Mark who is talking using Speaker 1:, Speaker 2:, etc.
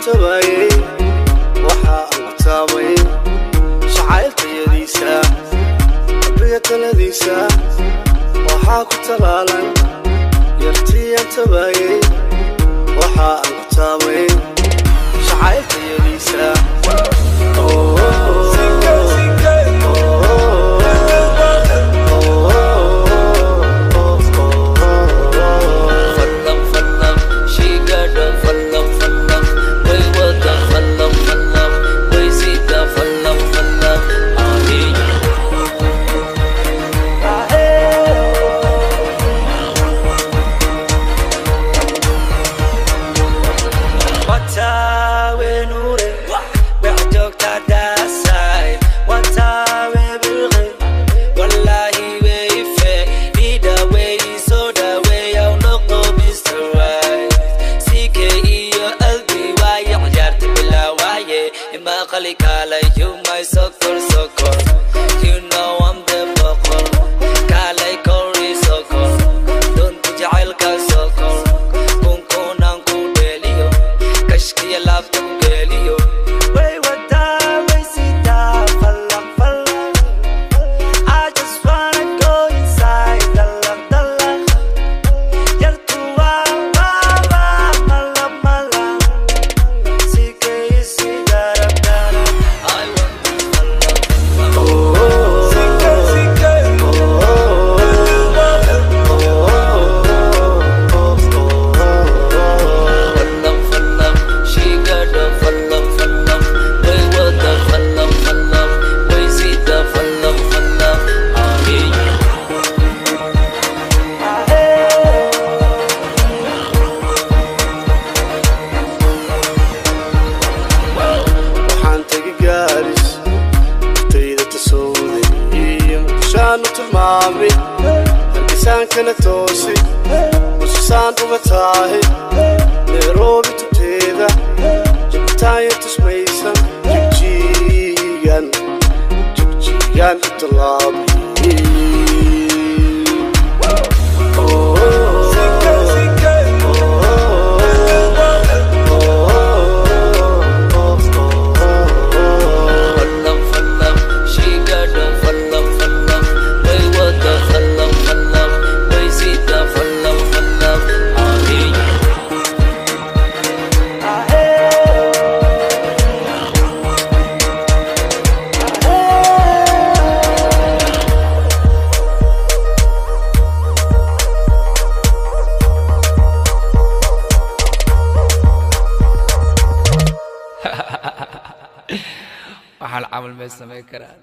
Speaker 1: Tabayay waxa aan ku taabay jacayltayadiisa, qalbiga taladiisa waxaa ku talaalan. Yartiyan tabayay waxa aan ku taabay jacayltayadiisa.
Speaker 2: Fallam fallam, she got a fallam fallam. Way wada fallam fallam, way sida fallam fallam. Ah hey. You my soccer soccer, you know I'm the boqor. Kaalay kori soccer, doonta jacaylka soccer. Kunkunaan ku dheeliyo, kashkiya laabta ku geeliyo.
Speaker 3: Way wadaa, way sidaa, falaq falaq. I just wanna go inside, dalaq dalaq. Yartu waa waa waa malab malab. Sikay si darab darab.
Speaker 2: I want to fallam fallam. Fallam fallam, she got a fallam fallam. Way wada fallam fallam, way sida fallam fallam. Ah hey.
Speaker 1: Waxaan tegi Gaaris, tayda tasowday, Muqdishaan u tilmaamay, Hargeysaankana toosi, Mususaan uga taahay, Nairobi tubteeda, Jibitaanya tusmaysan, Jigjigan, Jigjigan u tallaabay.
Speaker 2: Fallam fallam, she got a fallam fallam. Way wada fallam fallam, way sida fallam fallam. Ah hey.
Speaker 4: Waxaan camal may samayn karaan.